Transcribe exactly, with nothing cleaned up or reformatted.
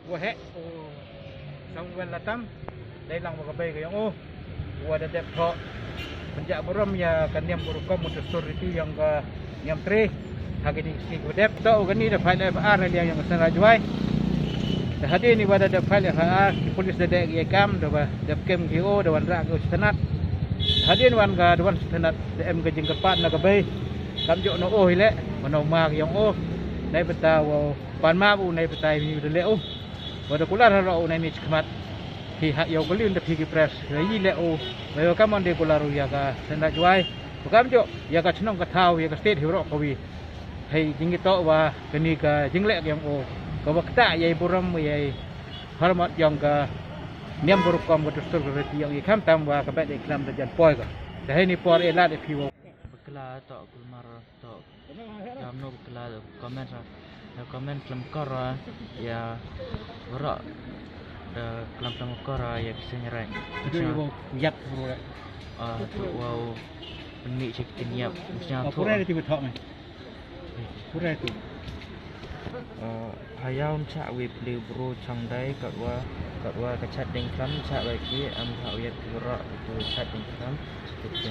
Waheh u Samuel Latam, dei lang wa ka bei ka yong u, wa da dep thoh pynjah burom ya ka niam ka rukom u dustur riti yong ka niam tre. Ha kini ki sngi ka dep thoh u kani da file F I R liang yong ka Seng Rajwai. Da hadien ni wa da dep file F I R, ki pulis da dep ki kam, da wa dep kem ki u, da wan rak ki u chitanat. Da hadien wan ka, da wan chitanat, da em ka jingkyrpad na ka bei. Kam jok no u hi le, wa no ma ki yong u. Nai beta wa pan ma u, nai beta mi da le u. Wa da kular ha ro u nai ni chikmat. Phi ha yow kali unda phi ki press. Wa yi le u. Wa yow kamon de kular u ya ka Seng Rajwai. Wa kam jok ya ka chnong ka thaw ya ka state hi ro ka wi. Hei jingito wa kani ka jingleh ka yong u. Ka wa kta ya i burom ya i hormat yong ka niam ka rukom ka dustur ka riti yong i khamtam wa ka bet i klam da jan poi ka. Da hei ni por e lad e phi wa. Bakla to kulmar to. Jam no bakla da comment ra. Da comment klam kor ra. Ya bro. Da klam klam kor ra ya ki seng rai. Itu ibu yap bro ya. Ah, tu wow. Pynmih chik tin yap. Mesti Oh, tu. Pura ada tiba thok ni. Pura itu. Ah, hayam chak wi pli bro chang dai katwa katwa ka chat ding klam chak wi ki am chak wi ki bro itu chat ding klam. Itu.